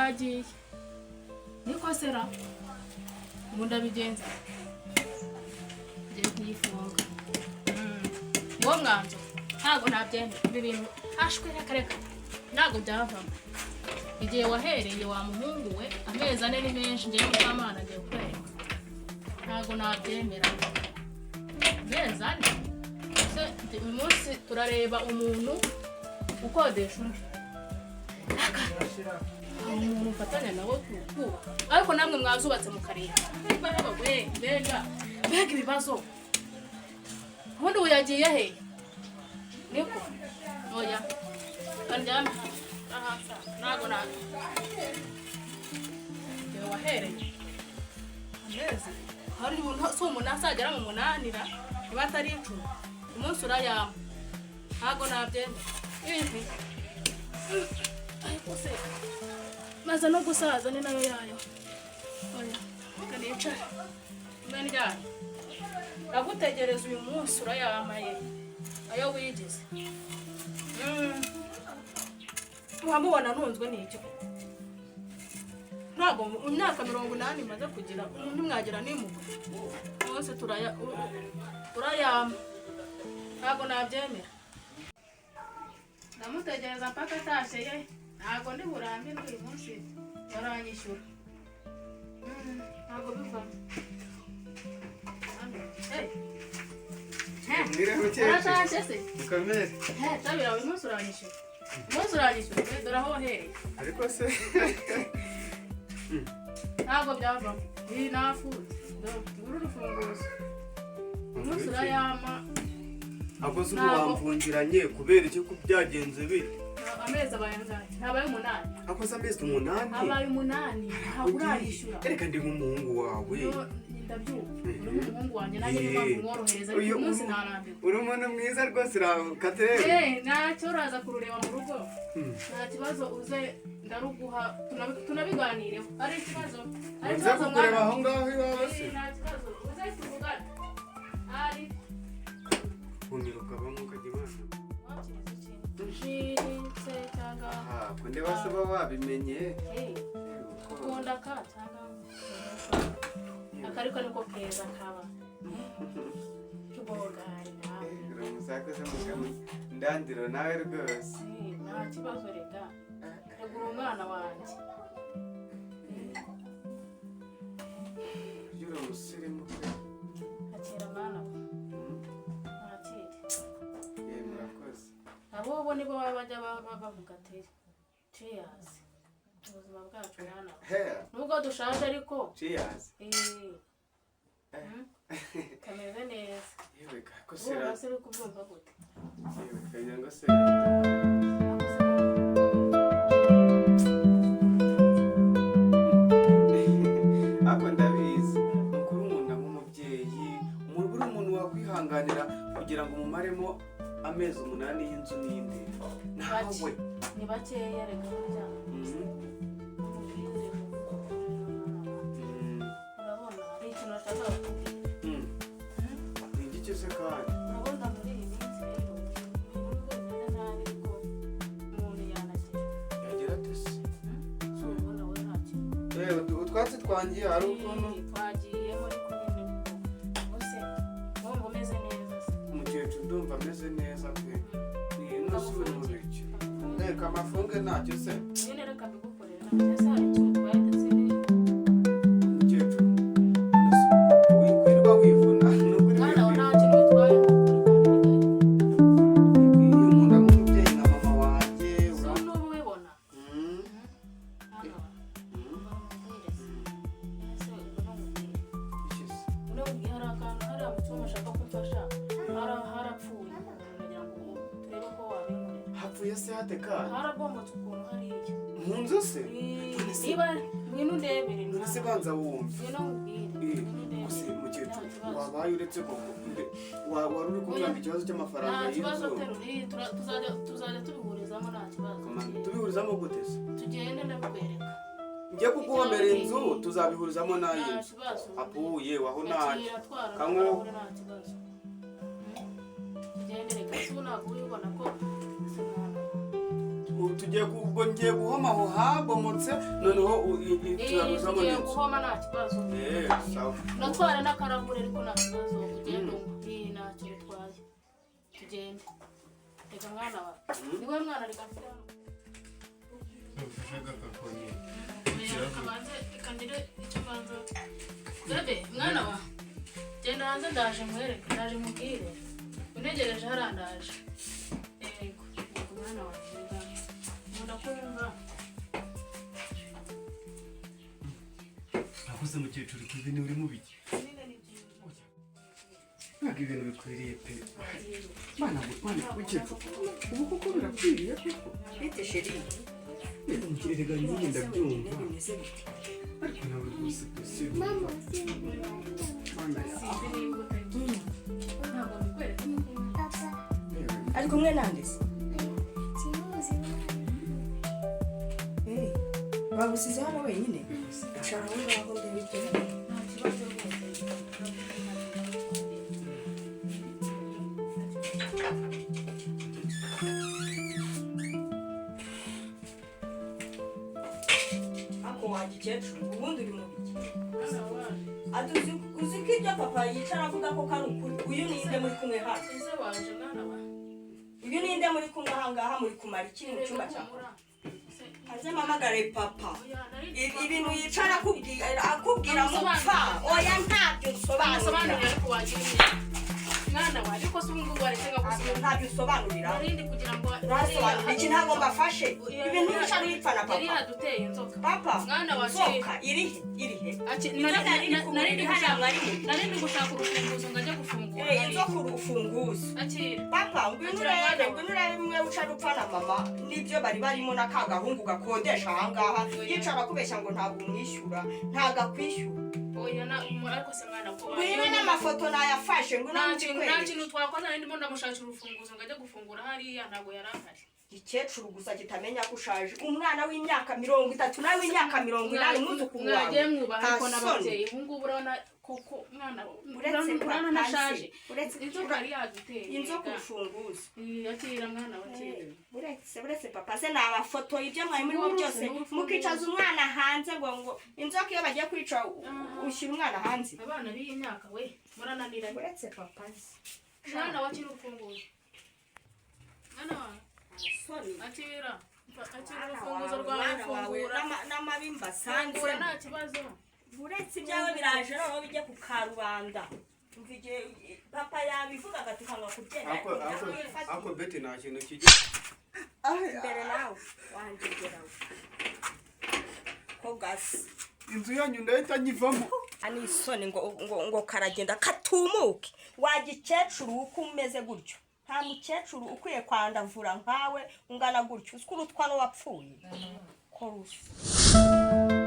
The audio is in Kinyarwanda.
Aragiye niko sera ubu ndabigenza, ngiye kuyifunga. Niwo mwanzuro, ntabwo nabyemera ibi bintu. Hashwe, reka reka, ntabwo byavamo. Igihe wahereye wa muhungu we, amezi 4 ni menshi. Ngiye Mukamana, ngiye kukwereka, ntabwo nabyemera amezi 4. Ese uyu munsi turareba umuntu ukodesha undi, umuntu ufatanya nawe kubaka. Ariko namwe mwazubatse mukareba. We, mbega mbega ibibazo! Ubundi ubu yagiye he? Niko, oya, kandyame aha, ntabwo na igihe wahereye amezi hari umuntu si umunani, azagera mu munanira niba atari 10, umunsi urayama. Ntabwo nabyemera. Ihi. Ariko se maze no gusaza ni nayo yayo. Oya, reka nicare mbe ndyamye, ndagutegereza. Uyu munsi urayamaye ayo wigize. Muba mubona ntunzwe n'icyo? Ntabwo mu myaka 80 maze kugira ntimwagira n'impuhwe. Bose turayama, ntabwo nabyemera. Ndamutegereza mpaka atashye ye, ntabwo ndi burambirwe. Uyu munsi baranyishyura. Ntabwo bivamo. Hey. Mwiriwe mukecuru. Uratashye se? Mukomere. Tabira, uyu munsi uranyishyura, uyu munsi uranyishyura. Dore aho wahereye. Ariko se Ntabwo byavamo, iyi nafunze. Dore nguru urufunguzo, uyu munsi urayama. Akoze ubu Ntabwo. Wamvungiranye kubera iki? Ko byagenze bite? Amezi abaye angahe? Ntabaye 8? Akoze amezi 8. Abaye 8, ntabwo urayishyura. Reka, ndi nk'umuhungu wawe. Yo, ndabyumva, uri nk'umuhungu wanjye, nanjye niyo mpamvu mworohereza, ariko uyu munsi ntarambiwe. Uri umuntu mwiza rwose, urakatere. Eh, ntacyo, uraza kurureba mu rugo, nta kibazo, uze ndaruguha, tunabiganireho. Ari ikibazo, ari Nze ikibazo kukureba mwana. aho ngaho iwawe se? Eh, nta kibazo, uze tuvugane ari Kumira ukabamo ukajya imana. Ji se cyangwa Ntabwo ndeba se uba wabimenye. Eh, ukunda ka cyangwa akariko niko keza kaba kibogari nawe. Uri umusakoze mugabo ndandiro nawe rwose. Eh, nta kibazo, rega tegura umwana wanjye. Uri umusirimu pe. Akira mwana we, mwakire. Eh, murakoze. Abo bo nibo baba bajya bavuga ati cheers, ubuzima bwacu mwana we. He. Nubwo dushaje ariko Cheers. Eh, kameze neza. Yewe kako Ubu sera. hasi uri kubyumva gute? Yewe kagira ngo se. Ariko ndabizi. Mukuru umuntu nk'umubyeyi, umuntu buri umuntu wakwihanganira kugira ngo umumaremo amezi 8 y'inzu n'indi. Nawe. Ni bakeya reka burya. Urabona hari ikintu bashaka kukubwira. Ni igiki se kandi? Urabona muri iyi minsi rero ibintu nubwo bimeze nabi, ariko umuntu yanagira. Yagira ate se? Urabona wowe nta kintu. Eh, utwatsi twangiye hari ukuntu Twagiyemo, ariko nyine ubuse wumva umeze neza se? Umukecuru ndumva ameze neza pe. Ni ino uri mu biki? Reka amafunge, ntacyo se. Nyine reka mbigukorere, ntabwo ese hari icyo utwaye ndetse Umukecuru wikwirirwa wivuna ni ukuri. Mwana wawe Wikwirirwa. nta kintu utwaye. Umuntu nk'umubyeyi nka mama wanjye Si n'ubu ubibona? Mwana wawe, nkubwire se. Ese ubwo nkubwire. Iki se? Unabwiye hari akantu hariya mu cyumba ushaka kumfasha, harapfuye ukuntu, nagira ngo turebe ko wabinkorera. Hapfuye se hate kandi? Harabomotse ukuntu hariya. Mu nzu se? Niba ngwino undebere. None se banza wumve. Ngwino nkubwire. Eh, ngwino undebere. Gusa mukecuru Nta kibazo. wabaye uretse koko wari uri kumbwira ngo ikibazo cy'amafaranga Nta kibazo. y'inzu. Terura iyi, tuzajya tubihurizamo, nta kibazo. Tubihurizamo gute se? Tugende ndabikwereka. Njye kuguhomera inzu, tuzabihurizamo Nta n'ay'inzu? kibazo. Apuye waho ntacyo. Akira, twara Kanywa. n'akarahure, nta kibazo. Tugende reka. Se ubu ntabwo ubibona ko se mwana Tugiye ubwo ngiye guhoma aho habomotse, noneho turaruzamo Tugiye n'inzu. guhoma, nta kibazo. Sawa. Uratwara n'akarahure, ariko nta kibazo, ugenda unywa. Ntacyo bitwaye, tugende. Reka mwana wawe, niwe mwana, reka mfite hano. Ufashe agakoni. Reka banze, reka ngire icyo mbanza. Bebe, mwana wa, genda hanze, ndaje nkwereke, ndaje nkubwire, untegereje hariya, ndaje. Yego, yego mwana wa, reka nkunda kumva. Nakoze mukecuru, Kevin, uri mu biki? Nyine ni byiza. Ntabwo ibintu bikwiriye pe. Mana, mana, mukecuru, ubu koko birakwiriye koko? Bite, chéri? Erega nyine ndabyumva. Bimeze bite? Ariko nawe rwose pe, si mana ya. Sinzi niba utari, ntabwo mbikwereka. Ari kumwe nande se? Eh, bagusize hano wenyine? Icara aho ngaho ndebe ibyo. Nta kibazo rwose. Ako wagikecuru, ubundi uri mu biki? Mwana waje. Ati uzi ko ibyo papa yicara avuga ko kari ukuri? Uyu ninde muri kumwe hano? Ese waje, mwana wa? Uyu ninde muri kumwe aha ngaha? Muri kumara iki mu cyumba cya papa? Hanze mpamagare papa. Ibintu yicara akubwira mupfa, oya, ntabyo Musobanurire. nsobanurira. Ariko wagira inama mwana wa, ariko se ubu ngubu waretse nkagusubira? Ntabyo usobanurira. Narindi kugira ngo Urasobanura iki? Ntabwo mbafashe ibintu yicara uyipfa na Yari papa. yaduteye inzoka. Papa. Mwana wa. Inzoka irihe? Irihe? Narindi Inzoka iri ku buriri hariya mwari mu Narindi gushaka urufunguzo ngo ajye gufungura. Inzoka, urufunguzo. Akira. Papa, ngwino urebe, ngwino urebe imwe uca upfa na mama n'ibyo bari barimo na ka gahungu gakodesha ahangaha, yicara akubeshya ngo ntabwo umwishyura, ntabwo akwishyura. Oya na ariko se mwana ko Ngwino, n'amafoto nayafashe, ngwino. Nta kintu, nta Mbikwereke. kintu twakoze. Nari ndimo ndamushakira urufunguzo ngo ajye gufungura hariya, ntabwo yari ahari. Igikecuru gusa kitamenya ko ushaje, umwana w'imyaka 30 nawe w'imyaka 80, umwuzukuru wawe. Mwagiye mwubaha ariko Nta soni. n'ababyeyi. Ubu ngubu urabona koko mwana, Uretse urabona nashaje. Uretse Inzoka yari yaduteye. Inzoka, urufunguzo. Akira mwana, wakira. Uretse papa se, nabafotoye ibyo mwari murimo N'uruzi, byose. n'urufunguzo. Mukicaza umwana hanze ngo inzoka iyo bagiye kwica ushyira umwana hanze. Abana b'iyi myaka we, murananiranye. Uretse papa se. Mwana, wakira urufunguzo, mwana wawe. Soni. Akira, akira urufunguzo rwawe. Mwana wawe. Fungura. N'amabi mbasanze. Fungura, nta kibazo. Uretse ibyawe biraje noneho bijye ku karubanda. Umva, igihe papa yabivugaga tukanga kubyemera. Ako Beti, nta kintu kijya. Imbere nawe wanjegerawe ko gasi. Inzu yanyu ndahita nyivamo. Ani isoni ngo karagenda katumuke. Wagikecuru, uko umeze gutyo, nta mukecuru ukwiye kwandavura nkawe ungana gutyo. Uziko urutwa n'uwapfuye ko rusa.